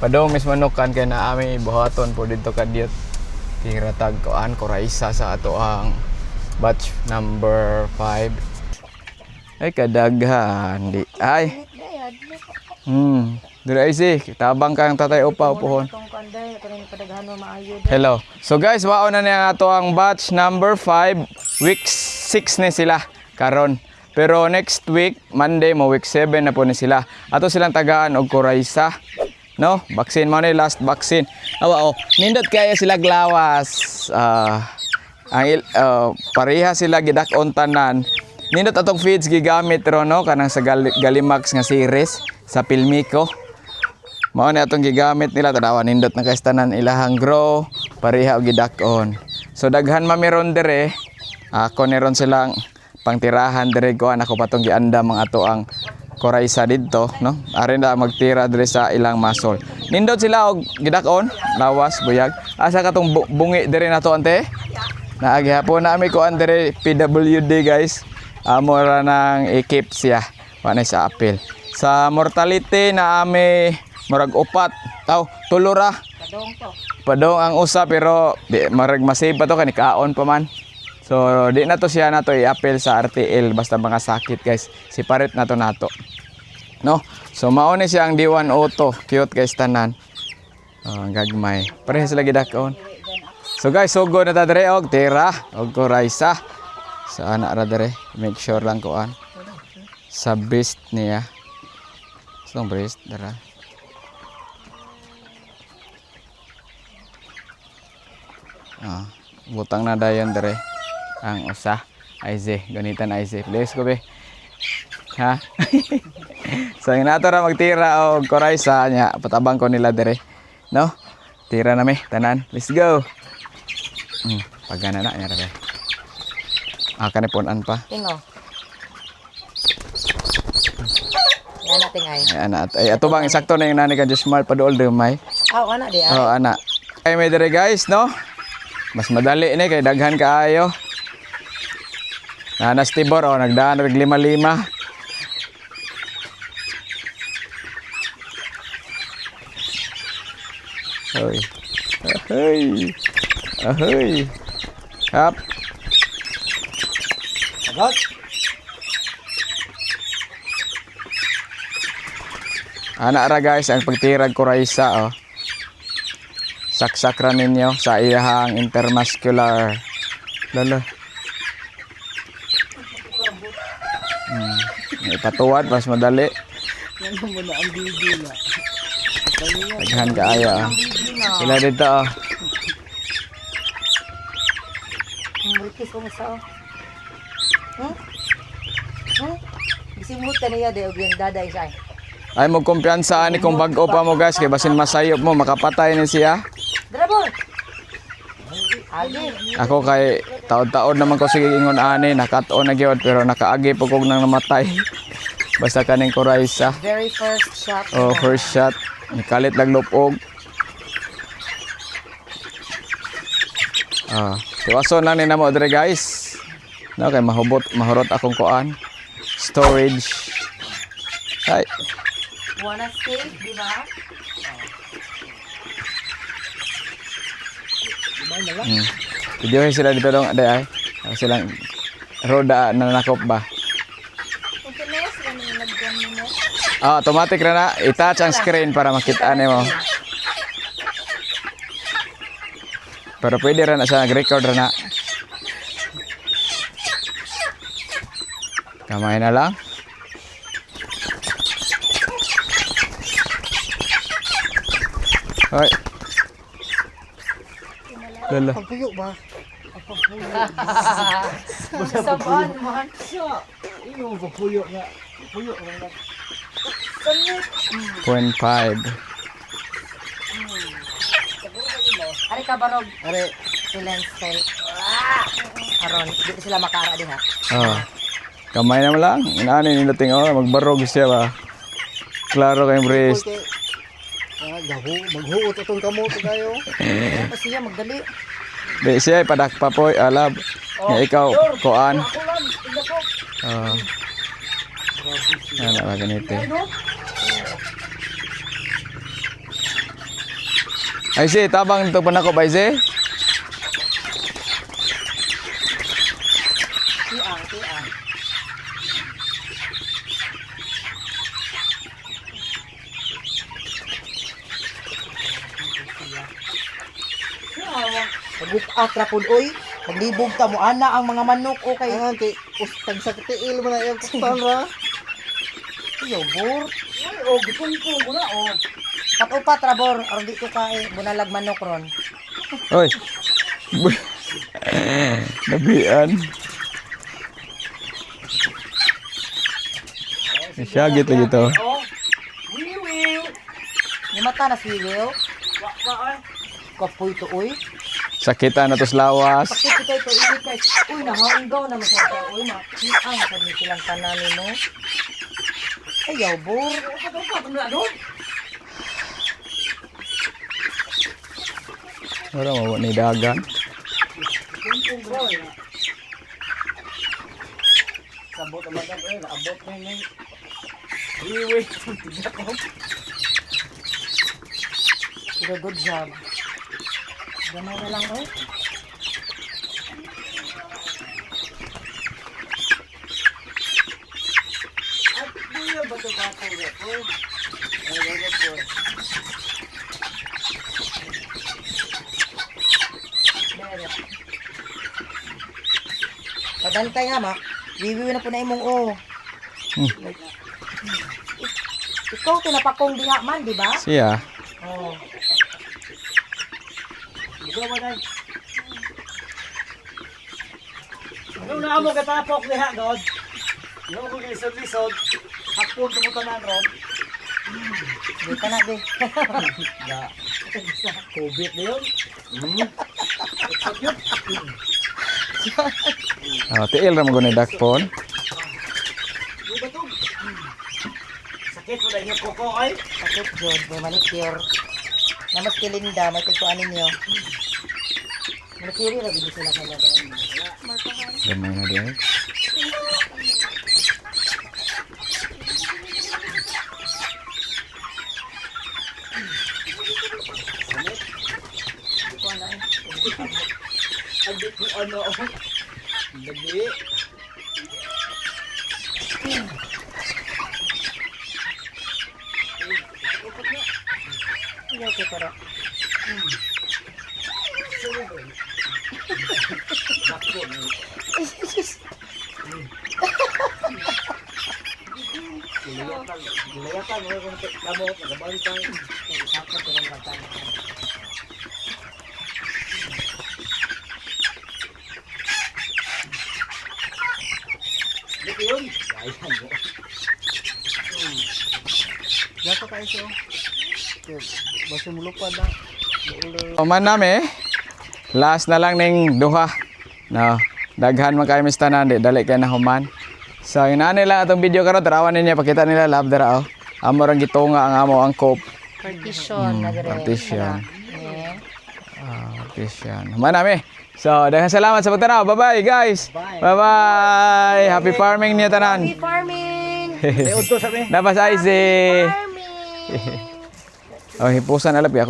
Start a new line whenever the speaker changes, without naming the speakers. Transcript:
Padong mismo manukan kay naami buhaton po dito kadiyot. Tira tag kuan Coraisa sa ato ang batch number 5. Ay kadaghan di ay. Dire ay si, tabang kang tatay upa upuhon.
Itong kanday, kanang padaghan mo maayo.
Hello. So guys, wao na niya ato ang batch number 5, week 6 ni sila karon. Pero next week, Monday mo week 7 na po ni sila. Ato silang tagaan og Coraisa. No? Vaccine mo ni last vaccine. Awa oh, nindot kaya sila glawas. Pareha sila gidak-on tanan. Nindot atong feeds gigamit ro no kanang sa Galimax nga series sa Pilmico. Mao ni atong gigamit nila, tanawa nindot na kay tanan ilahang grow, pareha og gidak-on. So daghan mamiron dire. Ako ni ron silang pangtirahan dire kuan ako patong giandam ang ato ang Coraisa didto, no? Ari na magtira dire sa ilang masol. Nindot sila og gidak-on, lawas buyag. Asa katong bungi dire nato ante? Naagihapon na ami kuan dire PWD guys. Amo ra nang i-keep siya. Wa na sa apil. Sa mortality na ami murag upat. Aw, tulo ra.
Padong to.
Padong ang usa pero di marag masave pa to kani kaon pa man. So di na to siya nato i-appeal sa RTL basta mga sakit guys. Separate na to nato. No? So mao ni siya ang D1 Auto. Cute guys tanan. Oh, ang gagmay. Pareha sila gidakon. So guys, sugo na ta dire og tira og Coraisa. Sa ana ra dire, make sure lang kuan. Sa beast niya. So breast dara. Ah, butang na dayon dire ang usa. Aize, ganitan aize. Please ko be. Ha? So yung nato ra magtira og Coraisa nya, patabang ko nila dire. No? Tira na mi, tanan. Let's go. Pagana na nya ra be. Ah, kani punan pa.
Tingo. Yan natin ay.
Ay, ana. Ay, ato bang sakto na yung nani ka Josmar paduol dumay.
Aw, ana di ay.
Oh, ana. Ay may dire guys, no? Mas madali ni kay daghan kaayo. Nanas Tibor, oh, nagdaan rag lima-lima. Hoy. Ahoy. Ahoy. Hap.
Sagot.
Ana ra guys ang pagtirag Coraisa oh. Saksak ra ninyo sa iyahang intermuscular. Lolo. Ipatuwad mas madali.
Ano mo na ang bibi na.
Daghan kaayo oh. Sila dito oh.
Multi ko sa. Hmm? Hmm? Gisimut ka niya di og yung daday siya.
Ay mo kumpiyansa ani kung bag-o pa mo guys kay basin masayop mo makapatay ni siya.
Drabor. Agi.
Ako kay taod-taod naman ko sige ingon ani nakatuon na gyud pero nakaagi po kog nang namatay. Basta kaning Coraisa.
Very first shot.
Oh, first shot. Nikalit lang lupog. Ah, tiwason lang ni namo dre guys. No, kay mahubot, mahurot akong kuan. Storage. Ay,
Wanna stay, di ba?
Videohin sila dito dong, aday ay. Ako silang roda na nanakop ba? Ah, automatic ra na. I-touch ang screen para makita nimo. Pero pwede ra na siya nag-record ra na. Kamay na lang. Hoy. Lala.
Pagpuyo ba?
Sabon man.
Siya. Ino pagpuyo nga. Puyo nga.
0.5.
Ari ka barog.
Are,
Silence kay aron di sila makaara diha.
Oh. Kamay naman lang. Inaani nila ting oh, magbarog siya ba. Klaro kay wrist.
kay ah, gahu, maghuot atong kamot kayo.
Pa siya magdali.
Di siya ipadakpa po, alab. Nga ikaw kuan. Oh. Ano ba ganito? Eh. Ay si, tabang nito panakop ay si.
Tiang, tiang. Pag-up ra pud oy, paglibog ta mo ana ang mga manok o kay
Ang kay ustag sa tiil mo na iyang kustan ra.
Iyo, bor.
Ay, oh, gipungpong ko na oh.
Pat-upat ra bor, aron di ko kae bunalag manok ron.
Oy. Nabian. Syagit lagi to.
Oh. Wiwi.
Ni mata na si Will.
Wa wa ay.
Kapoy to oy.
Sakitan na to sa lawas.
Sakit kay to uy kay. Uy nahaunggaw na masaya uy ma. Ang sad ni silang tanan nimo. Ayaw bor.
Upat-upat mo na doon.
Wala mo ni dagan.
Gipungpong ko na. Sabot ang madam eh, naabot na yun. Wiwi. Tiga ko.
Pero good job. Gamay na lang oy.
At buya ba ito bato ko? Ay, bago po.
Meron. Padantay nga ma. Wiwiwi na po na imong o.
Hmm.
Ikaw tinapakong diha man, di ba?
Siya.
Oh.
Buga ba day? Ano na amo kay tapok diha god? Yo ko kay lisod-lisod. Hakpon ko mo tanan ron.
Di ka na, be.
Da. COVID na yun. Mm.
Oh, tiil ra mo gud ni dakpon.
Di ba to? Sakit mo dahil yung kuko ay.
Sakit jud, may manicure. Namas kay Linda, may tigkuan ninyo. Manicure ra gid sila sa bagay.
Gamay na di.
Andi ko ano. Dali.
Okay, pero
Gilayatan, gilayatan mo kung kamot nagabantay.
sakot ko ng bata.
Dito yun. Ayan mo.
Dato kayo siya. Basta mulupad na.
Human nami. Last na lang ning duha. No. Daghan man kayo mistanan di dali kay na human. So inani lang atong video karon tarawan ninyo pakita nila love dara oh. Amo rang gitunga ang amo ang cope.
Partition na dire.
Partition.
Eh.
Ah, partition. Human nami. So, daghang salamat sa pagtanaw. Bye-bye, guys. Bye-bye. Happy farming niyo tanan.
Happy farming!
May udto sa mi.
Dapas IC.
Farming!
Oh, hipusan alap ako.